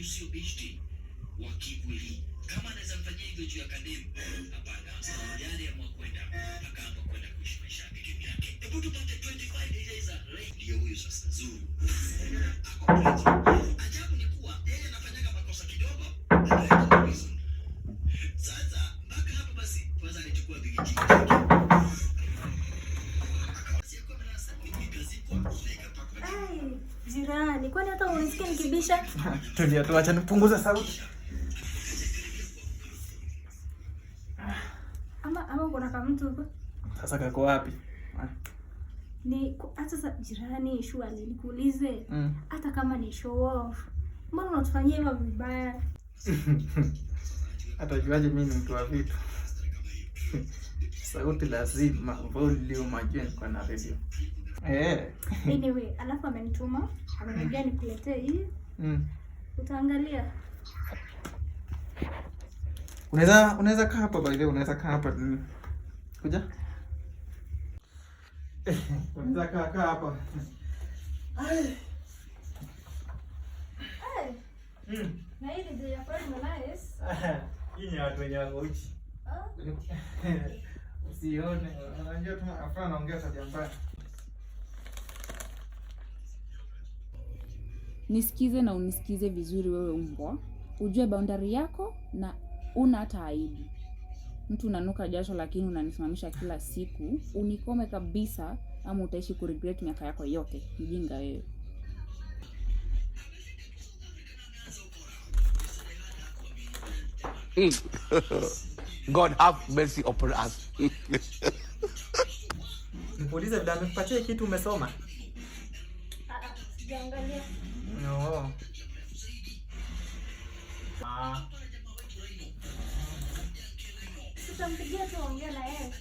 Huyu sio bishti wa Kibwili. Kama anaweza mfanyia hivyo juu ya Kandem, hapana. Yale ya kwenda akaamua kwenda kuishi maisha yake kivyake. Hebu tupate 25 days za ndio huyu sasa Zuru. Ako crazy. Ajabu ni kuwa yeye anafanyaga makosa kidogo anaenda prison. Sasa mpaka hapo basi, kwanza alichukua bigiji yake. Ai, jirani, kwani hata unisikia nikibisha? Tulia tu, acha nipunguze sauti. Ama kuna kama mtu huko? Sasa kako wapi? Ni hata sasa jirani, surely nikuulize. Hata kama ni show off, mbona unatufanyia hivyo vibaya? Atajuaje mimi ni mtu wa vitu? Sauti lazima volume, ajue niko na radio. Anyway, alafu amenituma, ameniambia nikuletee hii. Utaangalia. Unaweza kaa hapa by the way, unaweza kaa hapa. Kuja. Unaweza kaa hapa. Ai. Hey. Na hii ni ya kweli nice. Hii ni watu wenye wako uchi. Ah. Usione, unajua tu afra anaongea tabia mbaya. Nisikize na unisikize vizuri wewe umbwa. Ujue boundary yako na una hata aibu. Mtu unanuka jasho lakini unanisimamisha kila siku. Unikome kabisa ama utaishi kuregret miaka yako yote. Mjinga wewe. God have mercy upon us. Nikuulize vile amekupatia kitu umesoma? Ah, sijaangalia. No. Tutampigia tu ongea na yeye.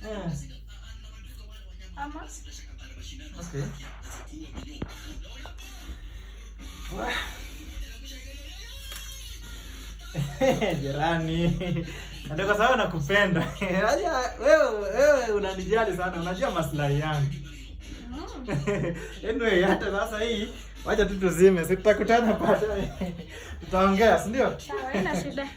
Ama? Okay. Jirani. Ndio kwa sababu nakupenda. Unajua wewe unanijali sana, unajua maslahi yangu. Anyway, hata sasa hii wacha tu tuzime, si tutakutana baadaye. Tutaongea, si ndio? Sawa, haina shida.